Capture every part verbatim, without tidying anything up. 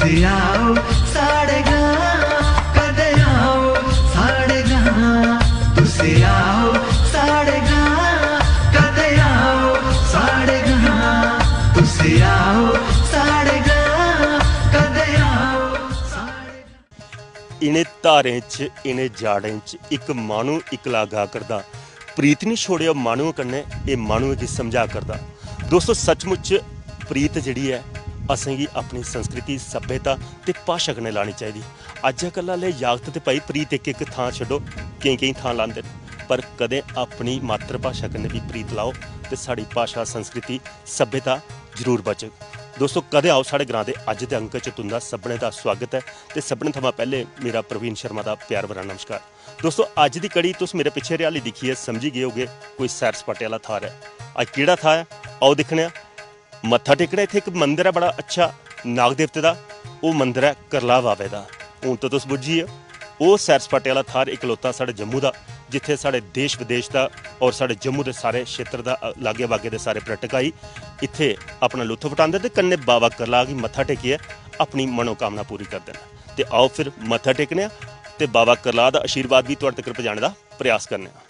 आओ साढ़े गां, कदे आओ साढ़े गां, तुसी आओ साढ़े गां, कदे आओ साढ़े गां, तुसी आओ साढ़े गां, कदे आओ साढ़े इ'नें धारें च, इ'नें जाड़ें च इक माह्नू इक्कला गा करदा। प्रीत निं छोड़ेओ माह्नुएं कन्नै, एह् माह्नुएं गी समझा करदा। दोस्तो, सचमुच प्रीत जेह्ड़ी ऐ, असेंगी अपनी संस्कृति, सभ्यता ते भाशा कन्नै लानी चाहिदी। अज्जकल आह्ले जागत ते भाई प्रीत इक इक थां छड्डो, केईं केईं थां लांदे न, पर कदें अपनी मातृभाशा कन्नै बी प्रीत लाओ ते साढ़ी भाशा, संस्कृति, सभ्यता जरूर बचग। दोस्तो, कदें आओ साढ़े ग्रां दे अज्ज दे अंक च तुं'दा सभनें दा सुआगत ऐ ते सभनें थमां पैह्लें मेरा प्रवीण शर्मा दा प्यार भरा नमस्कार। दोस्तो, अज्ज दी कड़ी तुस मेरे पिच्छे हरियाली दिक्खियै समझी गे होगे, कोई सैर सपाटे आह्ला थाह्र ऐ। अज्ज केह्ड़ा थाह्र ऐ, आओ दिक्खने आं। मत्था टेकना, इत्थै इक मंदर ऐ बड़ा अच्छा नाग देवते दा, ओह् मंदर ऐ करलाह बावे दा। हून ते तुस बुज्झी गे, ओह् सैर सपाटे आह्ला थाह्र इकलौता साढ़े जम्मू दा, जित्थै साढ़े देश विदेश दा और साढ़े जम्मू दे सारे क्षेत्र दा, अ, लागै बागै दे सारे पर्यटक आई इत्थै अपना लुत्फ उठांदे ते कन्नै बाबा करलाह गी मत्था टेकियै अपनी मनोकामना पूरी करदे न। ते आओ फिर मत्था टेकने आं ते बाबा करलाह दा आशीर्वाद बी तुआढ़े तगर पजाने दा प्रयास करने आं।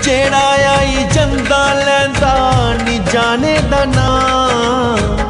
जेड़ा आई जंदा लैंदा नी जाने दा नां।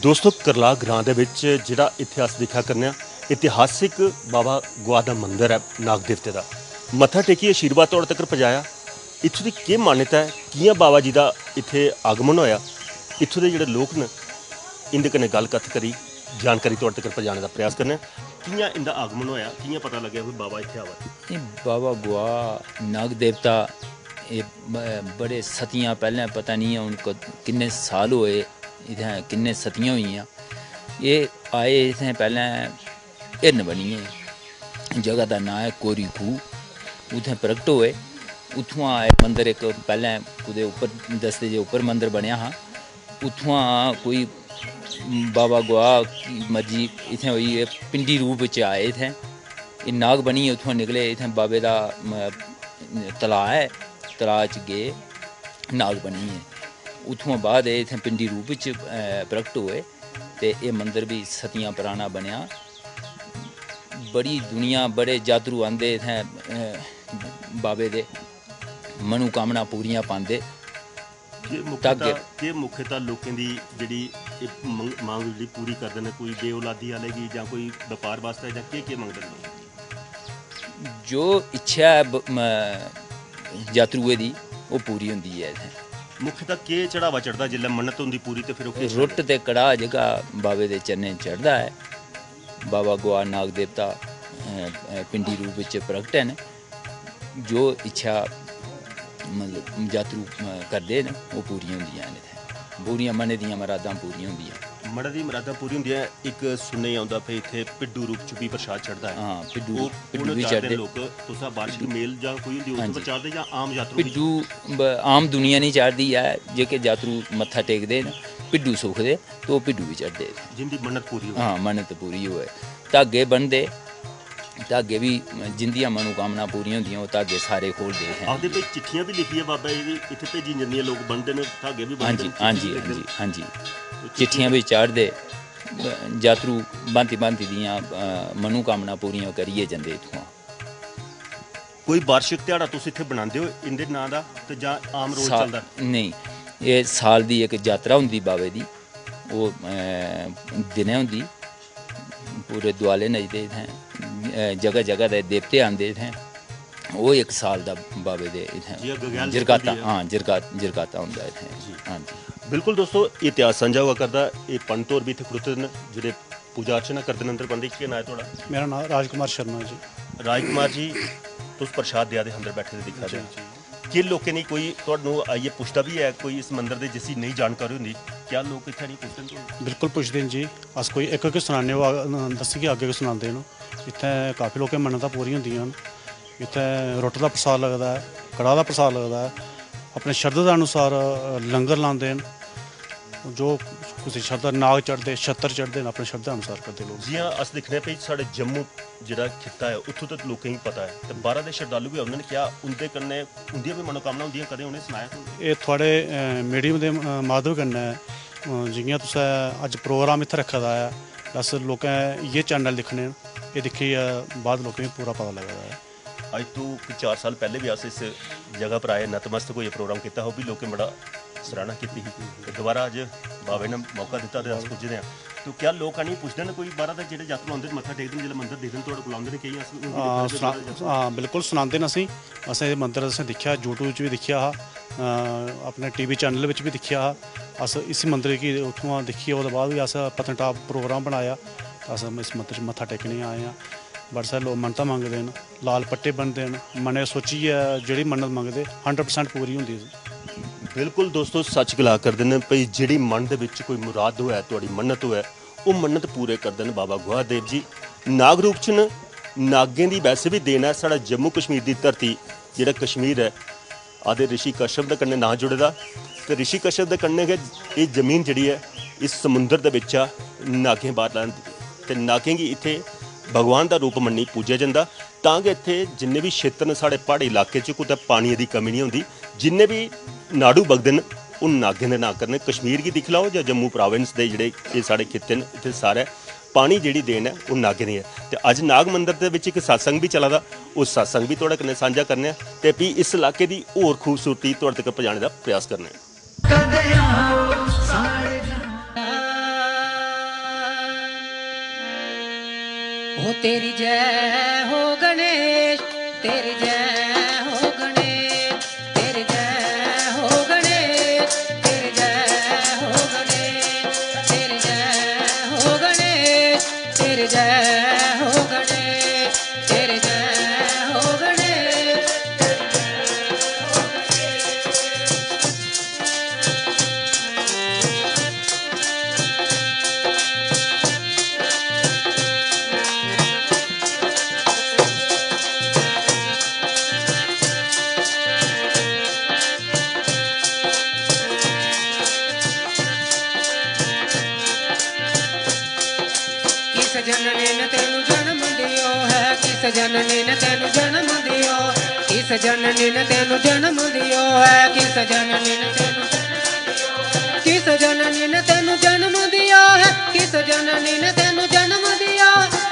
दोस्तो, करलाह ग्रां दे बिच जेह्ड़ा इत्थै अस दिक्खा करने आं, इतिहासिक बाबा गुआ दा मंदर ऐ नाग देवते दा। मत्था टेकियै आशीर्वाद थुआढ़े तगर पजाया। इत्थूं दी केह् मान्यता ऐ, कि'यां बाबा जी दा इत्थै आगमन होएआ, इत्थूं दे जेह्ड़े लोक न, इं'दे कन्नै गल्ल कत्थ करी, जानकारी थुआढ़े तगर पजाने दा प्रयास करने आं। कि'यां इं'दा आगमन होएआ, कि'यां पता लग्गेआ कि बाबा इत्थै आवा दे? एह् बाबा गुआ नाग देवता, एह् ब-, बड़े सतियां पैह्लें, पता निं हून क-, किन्ने साल होए, इत्थें किन्ने सतियां होई गेइयां। एह् आए इत्थें पैह्लें हिरन बनियै, जगह दा नांऽ ऐ कोरी खूह्। उत्थें प्रगट होए। उत्थुआं आए मंदर इक पैह्लें कुतै उप्पर दसदे जे उप्पर मंदर बनेआ हा। उत्थुआं कोई बाबा गुआ की मर्जी इत्थें होई, एह् पिंडी रूप च आए इत्थें। एह् नाग बनियै उत्थुआं निकले। इत्थें बाबे दा, म, तलाऽ ऐ, तलाऽ च गे नाग बनियै। उत्थुआं बाद एह् इत्थें पिंडी रूप च, अ, प्रगट होए ते एह् मंदर बी सतियां पराना बनेआ। बड़ी दुनिया, बड़े जातरू आंदे इत्थें, अ, बाबे दे मनोकामना पूरियां पांदे। केह् मुख्यतः, धागे। केह् मुख्यतः लोकें दी जेह्ड़ी एह् मंग-, मांग जेह्ड़ी पूरी करदे न, कोई बेऔलादी आह्ले गी जां कोई बपार बास्तै जां केह्-केह् मंगदे न लोक? जो इच्छा ऐ ब-, म-, जातरुए दी, ओह् पूरी होंदी ऐ इत्थें। मुख्यतः केह् चढ़ावा चढ़दा जिसलै मन्नत होंदी पूरी ते फिर ओह् केह् रुट्ट ते कड़ाह् जेह्का बाबे दे चरणें च चढ़दा ऐ। बाबा गुआ नाग देवता, अ, अ, पिंडी रूप च प्रगट न। जो इच्छा, मतलब, जातरू, अ, करदे न, ओह् पूरियां होंदियां न इत्थें। पूरियां मनै दियां मरादां पूरियां होंदियां। मनै दी मरादां पूरी होंदियां। इक सुनने च औंदा, फिर इत्थें भिड्डू रूप च बी प्रसाद चढ़दा ऐ। हां, भिड्डू, ओह् भिड्डू कु'न बी चाढ़दे चढ़दे। लोक? तुस बार्शक मेल जां कोई होंदी, उत्थें हां जी। पर चाढ़दे जां आम जातरू बी? भिड्डू ब-, आम दुनिया निं चाढ़दी ऐ, जेह्के जातरू मत्था टेकदे न, भिड्डू सुखदे, ते ओह् भिड्डू बी चढ़दे इत्थें। जिंदी मन्नत पूरी होऐ। हां, मन्नत पूरी होऐ। धागे बनदे, धागे बी, जिंदियां मनोकामना पूरियां होंदियां, ओह् धागे सारे खोलदे इत्थें। आखदे भाई चिट्ठियां बी लिखियै बाबा जी दी इत्थें भेजी जंदियां, लोक बनदे न, धागे बी बनदे न, हां जी, हां जी, हां जी, हां जी। ते चिट्ठियां बी चाढ़दे, जातरू भांति-भांति दियां, अ, मनोकामना पूरियां करियै जंदे इत्थुआं। कोई बार्शक ध्याड़ा तुस इत्थें बनांदे ओ इं'दे नांऽ दा, ते जां आम रोज सा-, चलदा? नेईं, एह् साल दी इक जातरा होंदी बाबे दी, ओह्, अ, दिनै होंदी। पूरे दुआले नचदे इत्थें, अ, जगह जगह दे देवते आंदे इत्थें। ओह् इक साल दा बाबे दे इत्थें जि'यां गगैल जरगाता, जंदी ऐ। हां, जरगा-, जरगाता होंदा इत्थें। जी। हां जी। बिल्कुल दोस्तो, एह् इतिहास सांझा होआ करदा। एह् पंत होर बी इत्थें खड़ोते दे न, जेह्ड़े पूजा अर्चना करदे न अंदर। पंडित जी, केह् नांऽ ऐ थुआढ़ा? मेरा नांऽ राजकुमार शर्मा जी। राजकुमार जी, तुस प्रसाद देआ दे अंदर बैठे दे दिक्खा दे जी, आं। जी। केह् लोकें दी कोई तुहानू आइयै पुछदा बी ऐ कोई इस मंदर दे, जिसी नेईं जानकारी होंदी, क्या लोक इत्थै आनियै पुछदे न तुहानू? बिल्कुल पुछदे न जी। अस कोई इक इक सनाने, ओह् अग-, दस्सगे, अग्गें गै सनांदे न। इत्थै काफी लोकें मन्नतां पूरियां होंदियां न। इत्थै रुट्ट दा प्रसाद लगदा ऐ, कड़ाह् दा प्रसाद लगदा ऐ। अपने शरधा दे अनुसार, अ, लंगर लांदे न। जो कुसै शरधा, नाग चढ़दे, छत्तर चढ़दे न, अपने शरधा अनुसार करदे लोक। जि'यां अस दिक्खने आं भई साढ़े जम्मू जेह्ड़ा खित्ता ऐ, उत्थूं ते लोकें गी पता ऐ, ते बाह्रा दे शरधालु बी औंदे न, क्या उं'दे कन्नै उं'दियां बी मनोकामना होंदियां, कदें उ'नें सनाया तुसें? एह् थुआढ़े, अ, medium दे, अ, माध्यम कन्नै, अ, जि'यां तुसें अज्ज program इत्थै रक्खे दा ऐ, अस लोकें इ'यै channel दिक्खने न, एह् दिक्खियै बाद लोकें गी पूरा पता लगदा ऐ। अज्ज तो कोई चार साल पैह्ले बी अस इस जगह पर आए, नतमस्तक होइयै program कीता हा, ओह् बी लोकें बड़ा सराहना कीती ही। ते दोबारा अज्ज बाबे ने मौका दित्ता ते अस पुज्जे दे आं। तो क्या लोक आनियै पुछदे न, कोई बाह्रा दा जेह्ड़े यात्रु औंदे न, मत्था टेकदे न, जेल्लै मंदर दिखदे न, थुआढ़े कोल औंदे न, केईं अस हून बी हां, दिक्खा दे सना-, दोबारा यात्रा। हां, बिल्कुल सनांदे न असेंगी। असें एह् मंदर असें दिक्खेआ, YouTube च बी दिक्खेआ हा, अ, अपने TV channel बिच बी दिक्खेआ हा। अस इस मंदर गी उत्थुआं दिक्खियै ओह्दे बाद बी अस पत्नीटाप program बनाया, ते अस इस मंदर च मत्था टेकने गी आए आं। बड़े सारे लोक मन्नतां मंगदे न। लाल पट्टे बनदे न, मनै सोचियै जेह्ड़ी मन्नत मंगदे, hundred percent पूरी होंदी। बिल्कुल दोस्तो, सच्च गला करदे न भई जेह्ड़ी मन दे बिच कोई मुराद होऐ, तुआढ़ी मन्नत होऐ, ओह् मन्नत पूरे करदे न बाबा गुहा देव जी। नाग रूप च न, नागें दी वैसे बी देन ऐ। साढ़ा जम्मू कश्मीर दी धरती, जेह्ड़ा कश्मीर ऐ, आखदे रिशी कश्यप दे कन्नै नांऽ जुड़े दा। ते रिशी कश्यप दे कन्नै गै एह् जमीन जेह्ड़ी ऐ, इस समुंदर दे बिच्चा नागें बाह्र लांदी। ते नागें गी इत्थै भगवान दा रूप मन्नी पूजेआ जंदा। तां गै इत्थै जिन्ने बी क्षेत्र न साढ़े प्हाड़ी इलाके च, कुतै पानियै दी कमी निं होंदी। जिन्ने बी नाड़ू बगदे न, ओह् नागें दे नांऽ करने। कश्मीर गी दिक्खी लैओ जां जम्मू प्रोविंस दे जेह्ड़े एह् साढ़े खित्ते न, इत्थै सारै पानी जेह्ड़ी देन ऐ, ओह् नागें दी ऐ। ते अज्ज नाग मंदर दे बिच इक सत्संग बी चला दा, ओह् सत्संग बी थुआढ़े कन्नै सांझा करने आं ते फ्ही इस इलाके दी होर खूबसूरती थुआढ़े तगर पजाने दा प्रयास करने आं। कदे आओ साढ़े ओ तेरी जय हो गणेश, तेरी जय हो गणेश, तेरी जय हो गणेश, तेरी जय हो गणेश, तेरी जय हो गणेश, तेरी जय हो गणेश, तेरी जय हो गणेश। किस जननी ने तेनू जन्म दियो है, किस जननी ने तेनू जन्म दियो, किस जननी ने तेनू जन्म दियो है, किस जननी ने तेनू, किस जननी ने तेनू जन्म दियो है, किस जननी ने तेनू जन्म दियो,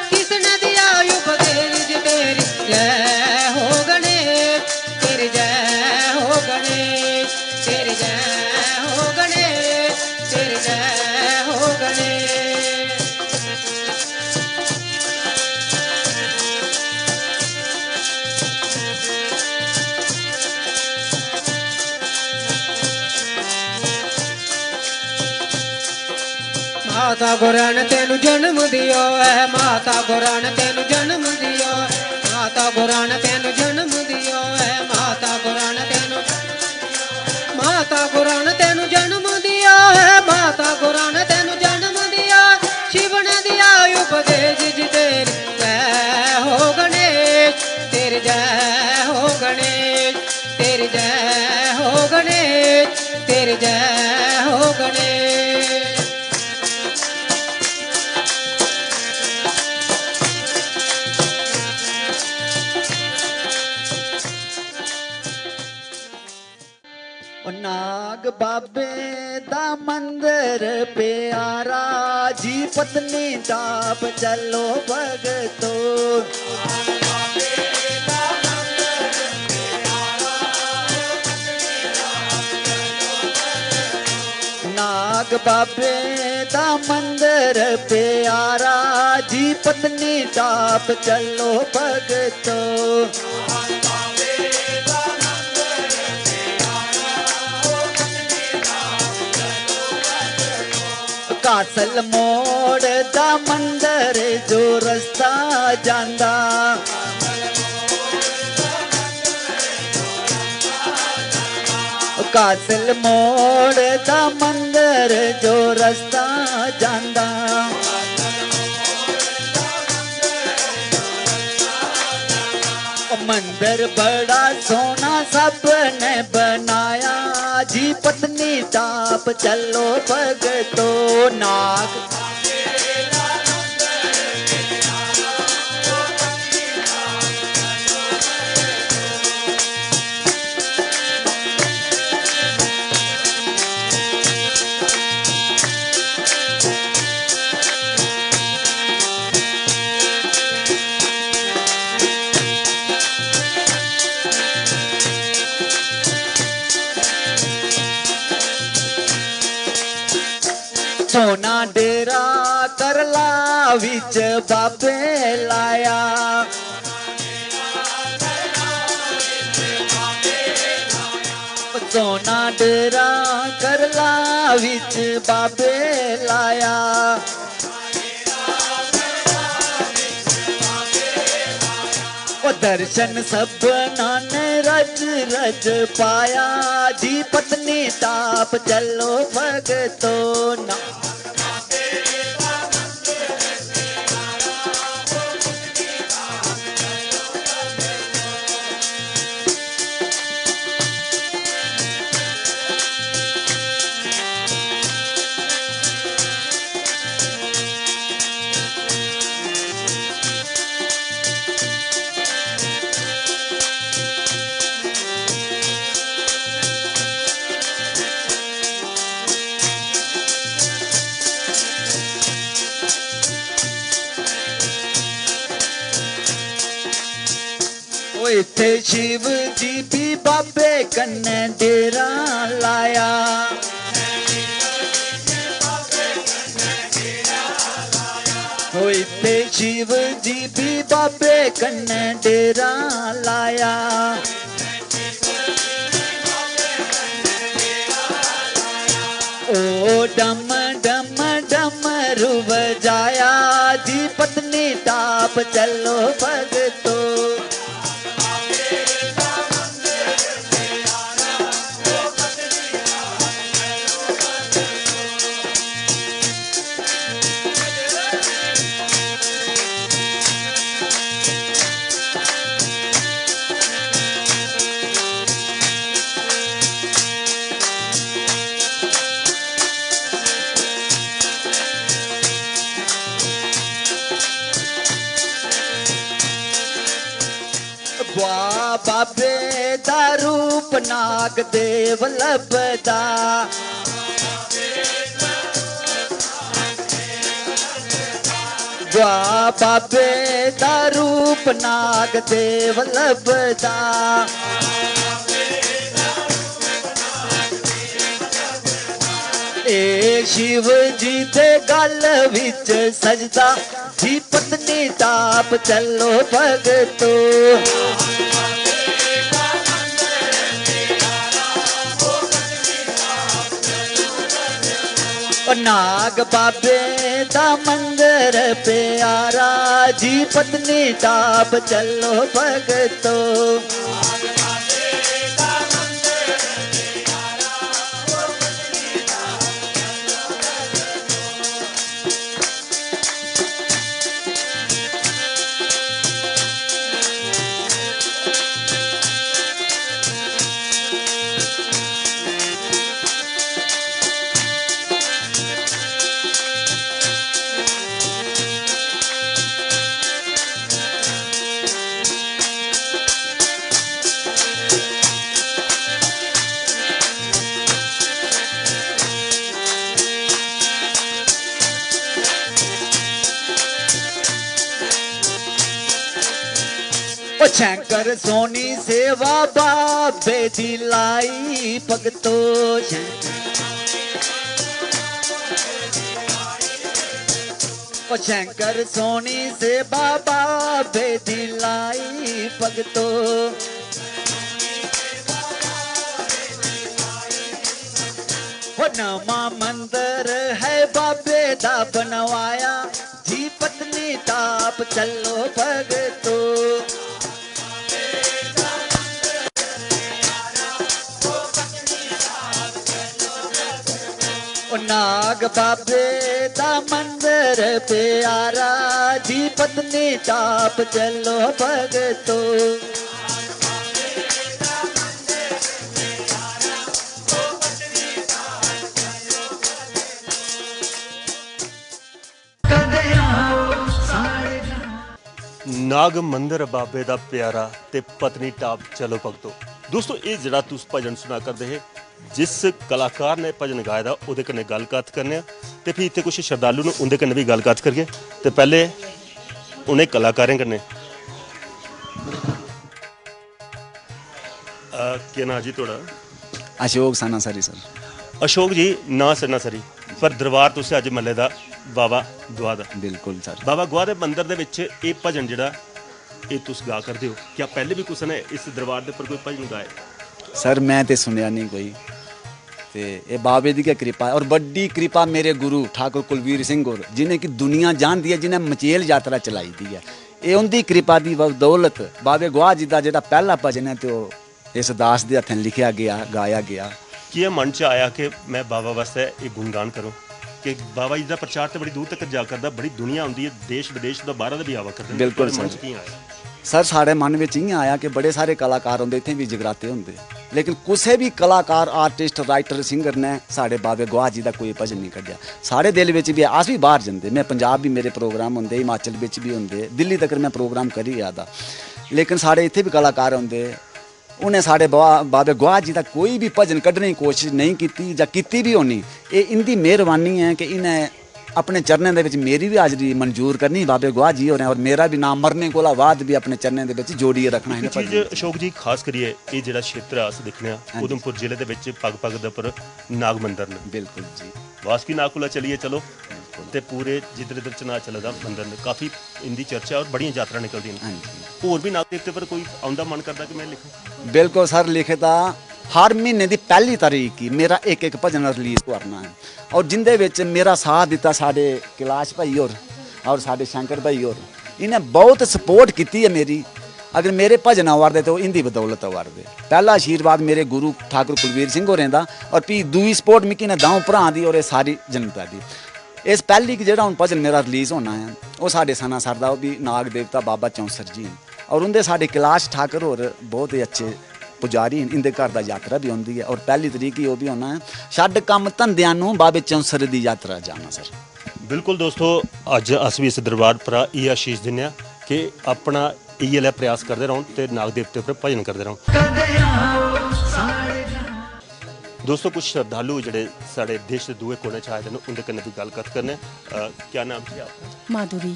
किसने दिया उपदेश तेरी जय हो गणेश, तेरी जय हो गणेश, तेरी जय हो गणेश, तेरी जय हो गणेश। माता गुरान तेनू जन्म दियो है, माता गुरान तेनू जन्म दियो, माता गुरान तेनू जन्म दियो है, माता गुरान तेनू, माता गुरान तेनू जन्म दियो है, माता गुरान तेनू जन्म दियो। शिव ने दिया उपदेश जी तेरी जय हो गणेश, तेरी जय हो गणेश, तेरी जय हो गणेश, तेरी जय हो गणेश। ओ नाग बाबे दा मंदर प्यारा जी, पत्नीटाप चलो भगतो। नाग बाबे दा मंदर प्यारा जी, पत्नीटाप चलो भगतो। कासल मोड़ दा मंदर जो रस्ता जांदा। कासल मोड़ दा मंदर जो रस्ता जांदा। मंदर बड़ा सोहना सब ने बनाया जी, पत्नीटाप चलो भगतो। नाग सोना डेरा करला विच बाबे लाया। सोना डेरा करला विच बाबे लाया। ओ दर्शन सपना ने रज रज पाया जी, पत्नीटाप चलो भगतो। ना ओ इत्थे शिव जी भी बाबे कन्ने डेरा लाया। ओ इत्थे शिव जी भी बाबे कन्ने डेरा लाया। ओ डम डम डमरू बजाया जी, पत्नीटाप चलो भगतो। गुआ बाबे दा रूप नाग देव लभदा। गुआ बाबे दा रूप नाग देव लभदा। ए शिव जी दे गल विच सजदा जी, पत्नीटाप चलो भगतो। ओ नाग बाबे दा मंदर प्यारा जी, पत्नीटाप चलो भगतो। ओ शंकर सोनी सेवा बाबे दी लाई भगतो। शंकर ओ शंकर सोनी से बाबा बेदी लाई भगतो। ओ नवा मंदिर है बाबे दा बनवाया जी, पत्नीटाप चलो भगतो। ओ नाग बाबे दा मंदिर प्यारा जी, पत्नीटाप चलो भगतो। नाग मंदर बाबे दा प्यारा ते पत्नीटाप चलो भगतो। दोस्तो, एह् जेह्ड़ा तुस भजन सुना करदे हे, जिस कलाकार ने भजन गाए दा, ओह्दे कन्नै गल्ल कत्थ करने आं ते फ्ही इत्थै कुछ श्रद्धालु न, उं'दे कन्नै बी गल्ल कत्थ करगे। ते पैह्ले उ'नें कलाकारें कन्नै, अ, केह् नांऽ जी थुआढ़ा? अशोक सनासरी सर। अशोक जी, नांऽ सनासरी, पर दरबार तुसें अज्ज मल्ले दा बाबा गुआह दा। बिल्कुल सर। बाबा गुआह दे मंदर दे बिच एह् भजन जेह्ड़ा एह् तुस गा करदे ओ, क्या पैह्ले बी कुसै ने इस दरबार दे उप्पर कोई भजन गाए? सर, मैं ते सुनेआ नहीं कोई। ते एह् बाबे दी गै कृपा ऐ, और बड्डी कृपा मेरे गुरु ठाकुर कुलवीर सिंह होर, जि'नें कि दुनिया जानदी ऐ, जि'नें मचेल यात्रा चलाई दी ऐ। एह् उं'दी कृपा दी बदौलत बाबे गुआह जी दा जेह्ड़ा पैह्ला भजन ऐ, ते ओह् इस दास दे हत्थें लिखेआ गेआ, गाया गेआ। कि'यां मन च आया कि मैं बाबा वास्तै एह् गुणगान करूं? कि बाबा जी दा प्रचार ते बड़ी दूर तक जा करदा, बड़ी दुनिया औंदी ऐ, देश विदेश दा, बाह्रा दा बी आवा करदे न। बिल्कुल थुआढ़े मन सर। च कि'यां आया? सर, साढ़े मन बिच इ'यां आया कि बड़े सारे कलाकार होंदे, इत्थें बी जगराते होंदे, लेकिन कुसै बी कलाकार, आर्टिस्ट, राइटर, सिंगर ने साढ़े बाबे गुआह जी दा कोई भजन नहीं कड्ढेआ। साढ़े दिल बिच बी, अस बी बाहर जंदे, मैं पंजाब भी मेरे प्रोग्राम होंदे, हिमाचल बिच भी होंदे, दिल्ली तक मैं प्रोग्राम करी आया दा, लेकिन साढ़े इत्थें बी कलाकार होंदे, उ'नें साढ़े बा-, बाबे गुआह जी दा कोई बी भजन कड्ढने दी कोशिश नेईं कीती जां कीती बी होनी। एह् इं'दी मेहरबानी ऐ कि इ'नें अपने चरणें दे बिच मेरी बी हाजरी मंजूर करनी बाबे गुआह जी होरें, और मेरा बी नाम मरने कोला बाद बी अपने चरणें दे बिच जोड़ियै रक्खना इक इ'नें चीज भजनें च। अशोक जी, खास करियै एह् जेह्ड़ा क्षेत्र अस दिक्खने आं, हां जी। उधमपुर जिले दे बिच पग पग दे उप्पर नाग मंदर न। बिल्कुल जी। बासुकी नाग कोला चलियै चलो ते पूरे जिद्धर इद्धर चनां चले दा मंदर न, काफी इं'दी चर्चा और बड़ियां यात्रां निकलदियां न। हां जी। होर बी नाग देवते पर कोई औंदा मन करदा कि मैं लिखां? बिल्कुल सर, लिखे दा। हर महीने दी पैह्ली तरीक गी मेरा इक इक भजन रिलीज करना ऐ, और जिंदे बिच मेरा साथ दित्ता साढ़े कैलाश भाई होर और साढ़े शंकर भाई होर, इ'नें बहुत सपोर्ट कीती ऐ मेरी। अगर मेरे भजन आवा दे ते ओह् इं'दी बदौलत आवा दे। पैह्ला आशीर्वाद मेरे गुरु ठाकुर कुलवीर सिंह होरें दा, और फ्ही दूई सपोर्ट मिगी इ'नें द'ऊं भ्राएं दी और एह् सारी जनता दी। इस पैह्ली गी जेह्ड़ा हून भजन मेरा रिलीज होना ऐ, ओह् साढ़े सनासर दा, ओह् बी नाग देवता बाबा चौंसर जी न, और उं'दे साढ़े कैलाश ठाकर होर बहुत ही अच्छे पुजारी न, इं'दे घर दा यात्रा बी होंदी ऐ, और पैह्ली तरीक गी ओह् बी होना ऐ। छड्ड कम्म धंदेआं नू, बाबे चौंसर दी यात्रा जाना सर। बिल्कुल दोस्तो, अज्ज अस बी इस दरबार परा इ'यै आशीष दिन्ने आं कि अपना इ'यै लेहा प्रयास करदे रौह्न ते नाग देवते पर भजन करदे रौह्न। दोस्तो, कुछ श्रद्धालु जेह्ड़े साढ़े देश दे दूए कोने च आए दे न, उं'दे कन्नै बी गल्ल कत्थ करने आं। अ, क्या नाम जी आपका? माधुरी।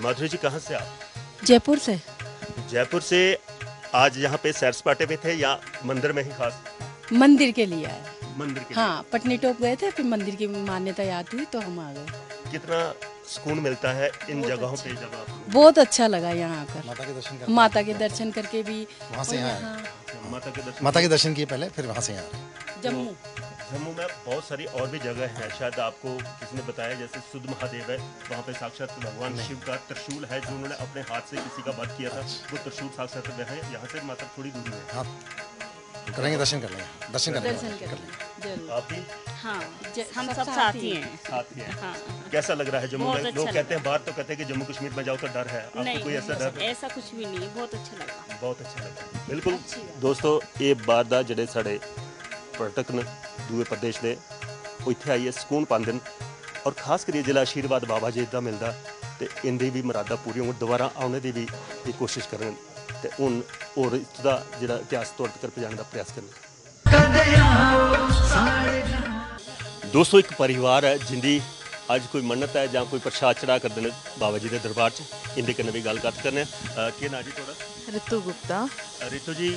माधुरी जी, कहाँ से आप? जयपुर से। जयपुर से। आज यहाँ पे सैर सपाटे में थे या मंदिर में ही खास? मंदिर के लिए आए। मंदिर के लिए। हाँ, पटनी टॉप गए थे, फिर मंदिर की मान्यता याद हुई तो हम आ गए। कितना सुकून मिलता है इन बहुत जगहों अच्छा। पे जब आप बहुत अच्छा लगा यहाँ आकर। माता के दर्शन करके माता के दर्शन करके भी। वहाँ से यहाँ आए। हाँ, माता के दर्शन माता के दर्शन किए पहले, फिर वहाँ से यहाँ आए। जम्मू। जम्मू में बहुत सारी और भी जगह हैं, शायद आपको किसी ने बताया, जैसे सुध महादेव है, वहाँ पे साक्षात भगवान शिव का त्रिशूल है, जो उन्होंने अपने हाथ से किसी का वध किया था, वो त्रिशूल साक्षात वह है, यहाँ से मात्र थोड़ी दूरी है। हाँ, करेंगे, दर्शन कर लेंगे, दर्शन करेंगे। दर्शन करेंगे जरूर। आप भी हाँ, ज- हम सब सब साथ साथ ही ही हैं। हैं। साथ ही हैं। हाँ। कैसा लग रहा है जम्मू बहुत में? अच्छा लोग लगा। कहते हैं, बाहर तो कहते हैं कि जम्मू कश्मीर में जाओ तो डर है, आपको नहीं, कोई ऐसा डर? ऐसा कुछ भी नहीं है, बहुत अच्छा लगा। बहुत अच्छा लगा। बिल्कुल दोस्तो, एह् बाह्र दा जेह्ड़े साढ़े पर्यटक न दूए प्रदेश दे, ओह् इत्थै आइयै सकून पांदे न, और खास करियै जिसलै आशीर्वाद बाबा जी दा मिलदा ते इं'दी बी मरादां पूरियां होङन, दोबारा औने दी बी एह् कोशिश करङन ते हून होर इत्थूं दा जेह्ड़ा इतिहास तुआढ़े तगर पजाने दा प्रयास करन। दोस्तो, इक परिवार ऐ जिंदी अज्ज कोई मन्नत ऐ जां कोई प्रसाद चढ़ा करदे न बाबा जी दे दरबार च, इं'दे कन्नै बी गल्ल कत्थ करने आं। अ, केह् नांऽ जी थुआढ़ा? रितु गुप्ता। अ, रितु जी,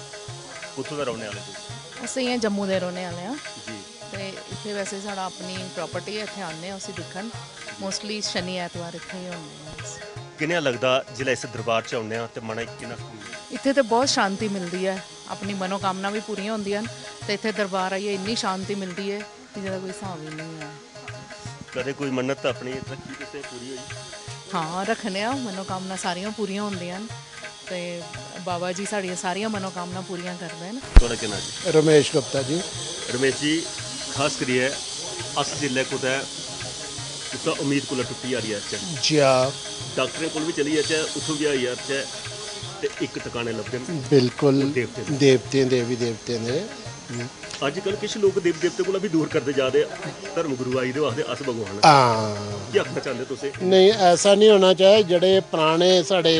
कुत्थूं दे रौह्ने आह्ले तुस? अस इ'यां जम्मू दे रौह्ने आह्ले आं। जी। ते ते वैसे साढ़ा अपनी प्रॉपर्टी ऐ, इत्थै आन्ने आं उसी दिक्खन। मोस्टली शनि ऐतवार इत्थै ही होन्ने आं अस। कि'नेहा लगदा जिसलै इस दरबार च औन्ने आं ते मनै च किन्ना सकून मिलदा? इत्थै ते बहुत शांति मिलदी ऐ, अपनी मनोकामना बी पूरियां होंदियां न ते इत्थै दरबार आइयै इन्नी शांति मिलदी ऐ कि जेह्दा कोई स्हाब ही निं ऐ। कदें कोई मन्नत अपनी रक्खी तुसें, पूरी होई? हां, रक्खने आं, मनोकामना सारियां पूरियां होंदियां न ते बाबा जी साढ़ियां सारियां मनोकामना पूरियां करदे न। थुआढ़ा केह् नांऽ जी? रमेश गुप्ता जी। रमेश जी, खास करियै अस जिसलै कुतै कुसै उम्मीद कोला टुट्टी जा'रचै, जी हां, डाक्टरें कोल बी चली जाचै, उत्थूं बी आई जाचै, ते इक टकाने लभदे न। बिल्कुल। ओह् देवते न। देवतें, देवी देवतें दे। अज्जकल किश लोक देवी देवते कोला बी दूर करदे जा दे, धर्म गुरु आई दे, ओह् आखदे अस भगवान आं। हां, केह् आखना चांह्दे तुस एह्? नहीं, ऐसा नहीं होना चाहिए। जेह्ड़े पराने साढ़े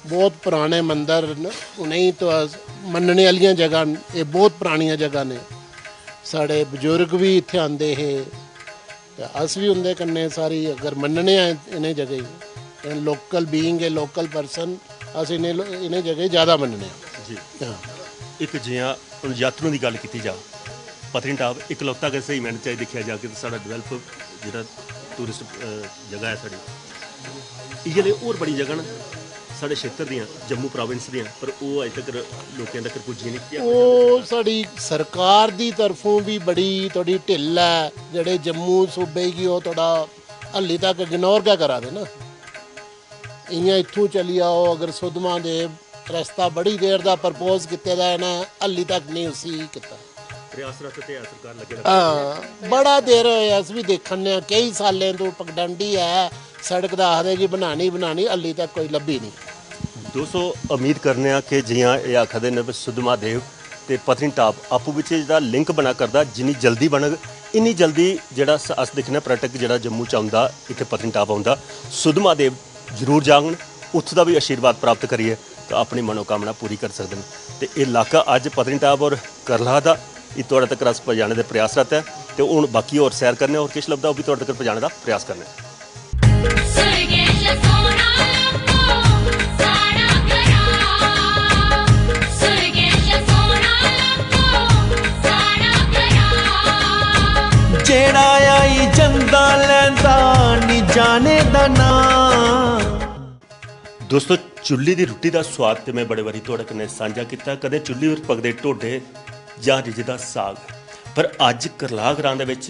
बहुत पराने मंदर न, उ'नेंगी तो अस मन्नने आह्लियां जगह न, एह् बहुत परानियां जगह न। साढ़े बजुर्ग बी इत्थै आंदे हे, ते अस बी उं'दे कन्नै सारी अगर मन्नने आं इ'नें जगहें गी, local being a local person, अस इ'नें लो- इ'नें जगहें गी ज़्यादा मन्नने आं। जी। हां। इक जि'यां हून यात्रुएं दी गल्ल कीती जा, पत्नीटाप इकलौता गै स्हेई मायने च दिक्खेआ जा कि साढ़ा डिवैलप जेह्ड़ा टूरिस्ट जगह ऐ साढ़ी, इ'यै नेही होर बड़ियां जगह न साढ़े क्षेत्र दियां, जम्मू प्रोविंस दियां, पर ओह् अजें तक्कर लोकें तक्कर पुज्जियां नेईं। ओह् साढ़ी सरकार दी तरफों बी बड़ी थोड़ी ढिल्ल ऐ, जेह्ड़े जम्मू सूबे गी ओह् थोड़ा हल्ली तक इग्नोर गै करा दे ना। इ'यां इत्थूं चली जाओ, अगर सुद्धमहादेव रस्ता बड़ी देर दा प्रपोज कीते दा, इ'नें हल्ली तक नहीं उसी कीता। प्रयासरत ते ऐ सरकार लग्गे दा। हां, बड़ा देर होया अस बी दिक्खा ने आं, केई सालें तों पगडंडी ऐ, सड़क दा आखदे जी बनानी बनानी, हल्ली तक कोई लब्भी नहीं। दोस्तो, उम्मीद करने आं कि जि'यां एह् आखा दे न, सुद्धमहादेव ते पत्नीटाप आपूं बिच्चें जेह्ड़ा लिंक बना करदा, जिन्नी जल्दी बनग, इन्नी जल्दी जेह्ड़ा अस दिक्खने पर्यटक जेह्ड़ा जम्मू च औंदा, इत्थै पत्नीटाप औंदा, सुद्धमहादेव जरूर जाङन, उत्थूं दा बी आशीर्वाद प्राप्त करियै ते अपनी मनोकामना पूरी करी सकदे न। ते एह् इलाका अज्ज पत्नीटाप और करलाह दा, एह् थुआढ़े तक्कर अस पजाने दे प्रयासरत ऐ। ते हून बाकी होर सैर करने, होर किश लभदा ओह् बी थुआढ़े तक्कर पजाने दा प्रयास करने। जेड़ा आई जंदा लैंदा नी जाने दा नां। दोस्तो, चुल्ली दी रुट्टी दा स्वाद ते में बड़े बारी थुआढ़े कन्नै सांझा कीता, कदें चुल्ली पर पकदे ढोडे जां रिझदा साग, पर अज्ज करलाह ग्रां दे बिच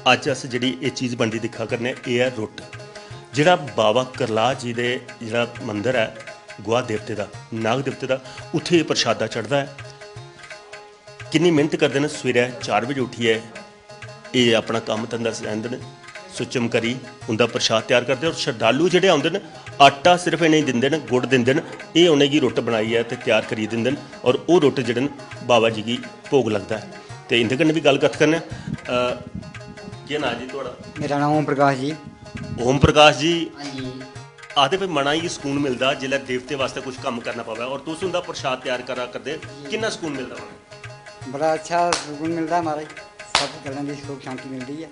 अज्ज अस जेह्ड़ी एह् चीज बनदी दिक्खा करने, एह् ऐ रुट्ट। जेह्ड़ा बाबा करलाह जी दे जेह्ड़ा मंदर ऐ गुहा देवते दा, नाग देवते दा, उत्थै एह् प्रशादा चढ़दा ऐ। किन्नी मेह्नत करदे न, सवेरै चार बजे उट्ठियै एह् अपना कम्म धंदा सैंह्दे न, सुचम करी उं'दा प्रशाद त्यार करदे। और शरधालु जेह्ड़े औंदे न, आटा सिर्फ इ'नेंगी दिंदे न, गुड़ दिंदे न, एह् उ'नेंगी रुट्ट बनाइयै ते त्यार करियै दिंदे न। और ओह् रुट्ट जेह्ड़े न, बाबा जी गी भोग लगदा ऐ। ते इं'दे कन्नै बी गल्ल कत्थ करने आं। अ, केह् नांऽ जी थुआढ़ा? मेरा नांऽ ओम प्रकाश जी। ओम प्रकाश जी, हां जी। आखदे भाई मना गी सकून मिलदा जिसलै देवते वास्तै कुछ कम्म करना पवै, और तुस उं'दा प्रशाद त्यार करा करदे, किन्ना सकून मिलदा मनै गी? बड़ा अच्छा सुकून मिलदा महाराज, सब गल्लां दी सुख शांति मिलदी ऐ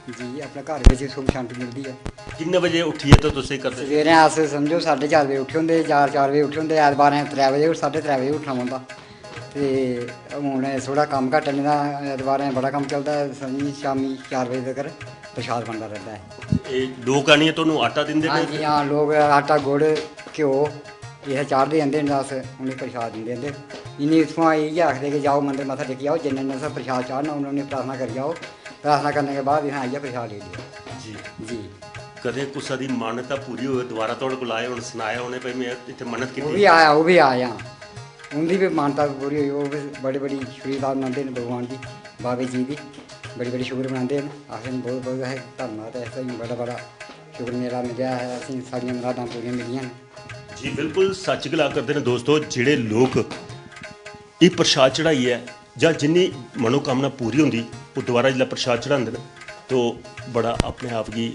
जी। अपने घर बिच सुख शांति मिलदी ऐ। किन्ने बजे उट्ठियै ते तुस एह् करदे? सवेरे अस समझो साढ़े चार बजे उट्ठे होंदे, चार चार बजे उट्ठे होंदे, ऐतबारें त्रै बजे, साढ़े त्रै बजे उट्ठना पौंदा। ते हून थोह्ड़ा कम्म घट्ट ऐ, नेईं तां ऐतबारें बड़ा कम्म चलदा ऐ। शामीं चार बजे तगर प्रशाद बनदा रौंह्दा ऐ। एह् लोक आनियै तुहानू आटा दिंदे हां न? जी, हां, लोक आटा, गुड़, घ्यो इत्थै चाढ़दे जंदे न, अस उ'नेंगी प्रशाद दिंदे जंदे। इन्नी इत्थुआं इ'यै आखदे कि जाओ मंदर मत्था टेकी आओ, जिन्ने दिन असें प्रशाद चाढ़ना उन्ने दिन प्रार्थना करी जाओ, प्रार्थना करने दे बाद इत्थै आइयै प्रशाद लेई लैओ। जी। जी। कदें कुसै दी मानता पूरी होऐ, दोबारा तुआढ़े कोल आए होन, सनाया उ'नें भाई में इत्थै मन्नत ओह् कीती? बी आया, ओह् बी आया। उं'दी बी मानता पूरी होई, ओह् बी बड़ी बड़ी शुक्रिया मनांदे न भगवान दी, बाबे जी दी बड़ी बड़ी शुक्र मनांदे न। आखदे न बहुत बहुत असें धन्नवाद ऐ, असें बड़ा बड़ा शुक्र मेला मिलेआ ऐ, असें सारियां मरादां पूरियां मिलियां न। जी बिल्कुल सच गला करदे न दोस्तो, जेह्ड़े लोक एह् प्रसाद चढ़ाइयै जां जिन्नी मनोकामना पूरी होंदी, ओह् दोबारा जिसलै प्रसाद चढ़ांदे न, तो बड़ा अपने आप गी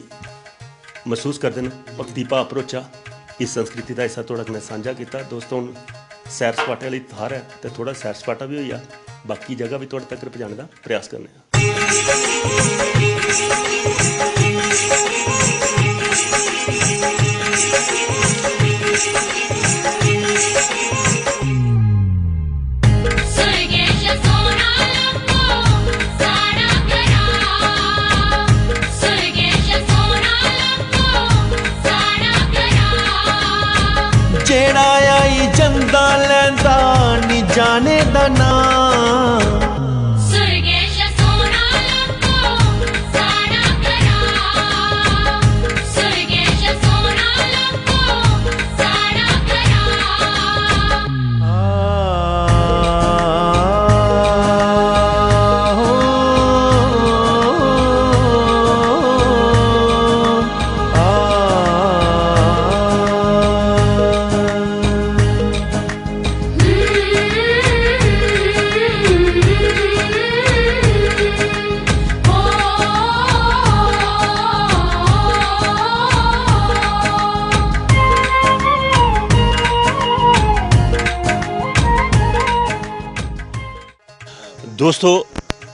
मसूस करदे न, भक्ति भाव भरोचा। इस संस्कृति दा हिस्सा थुआढ़े कन्नै सांझा कीता। दोस्तो, हून सैर सपाटे आह्ली थाह्र ऐ, ते थोह्ड़ा सैर सपाटा बी होई जा, बाकी जगह बी थुआढ़े तगर पजाने दा प्रयास करने आं। दोस्तो,